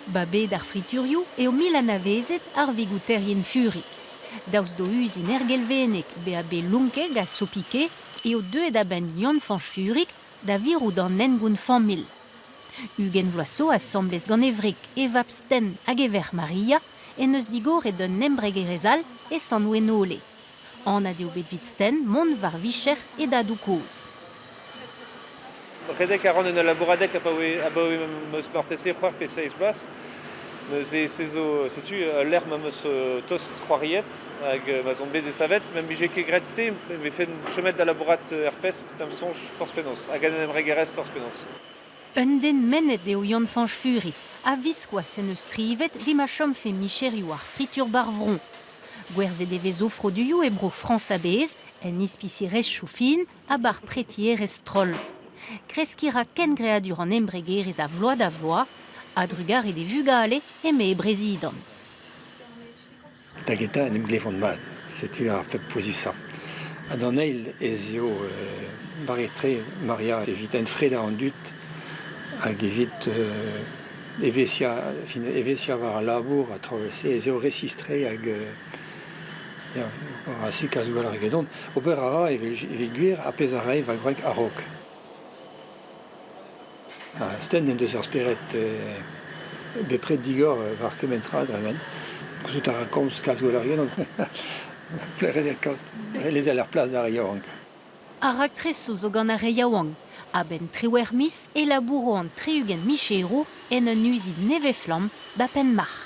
Ba bed ar friturioù eo mil anavezet ar vigouterien Furig. Daoust d'o uzin er Gelveneg bezañ bet lonket gant Saupiquet eo deuet a-benn Yann-Fañch Furig da virout an hengoun familh. 20 vloaz zo asambles gant e wreg, e vab Sten hag e verc'h Maria en deus digoret un embregerezh all e Sant-Wenole. Anat eo bet 'vit Sten mont war vicher e dadoù-kozh. Redek a ran en ul labouradeg abaoe abaoe ma 'm eus marteze c'hwec'h pe seizh bloaz. Neuze se zo setu ul lec'h ma 'm eus tost c'hoariet hag ma 'z on bet desavet. Ma 'm bije ket graet se e vefen chomet da labourat er pesk da'm soñj forzh penaos hag en embregerezh forzh penaos. Un den mennet eo Yann-Fañch Furi, a-viskoazh en deus strivet evit ma chomfe micherioù ar fritur barvron. Gwerzhet e vez o froduioù e bro Frañs a-bezh, en ispisier-rezhioù fin ha bar pretierezh stroll. Kreskiñ a ra kengreadur an embregerezh a vloaz da vloaz, a-drugarez d'e vugale eme e brezidant. Da gentañ en em glevont mat, setu ar pep pouezusañ. Ha d'an eil ez eo barrek-tre Maria evit enfredañ an dud hag evit evezhiañ, evezhiañ war al labour ha traoù evel-se ez eo resis-tre hag ya, war a kalz gwelloc'h egedon. Ober a ra evit gwir ar pezh a rae va gwreg a-raok. Ha Sten en deus ur spered bepred digor war kement tra dremen. Gouzout a ra komz kalz gwelloc'h egedon. Ret eo kaout lezel ar plas d'ar re yaouank. Ar raktresoù zo gant ar re yaouank. A-benn triwec'h miz e labouro an 60 micherour en un uzin nevez-flamm 'ba Penmarc'h.